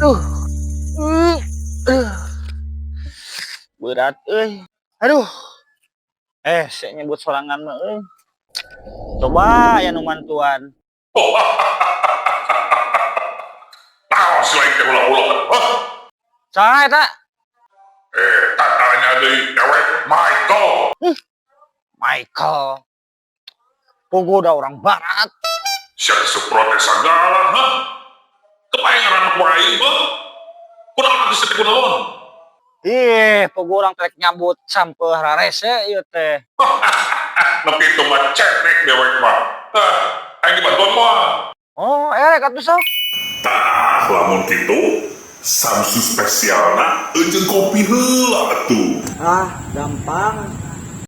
Duh. Berat euy. Aduh. Eh, saya nyebut sorangan mah euy. Coba ya nu mantuan. Naon si lain teh ulah-ulah? Hah? Saha eta? Eh, tanya deui dewek Michael. Michael. Puguh da orang barat. Sia teh protes sagala, hah? Kepae ngaranna ku aing, hah? Kunaon atuh teh kunaon? Ih, puguh urang rek nyabut sampeuh rarese ieu teh. Nu kitu mah cetek dewek mah. Tah, aing dibantuan mah. Oh, erek atuh sok. Tah, lamun kitu Samsu spesialna jeung kopi heula atuh. Ah, gampang.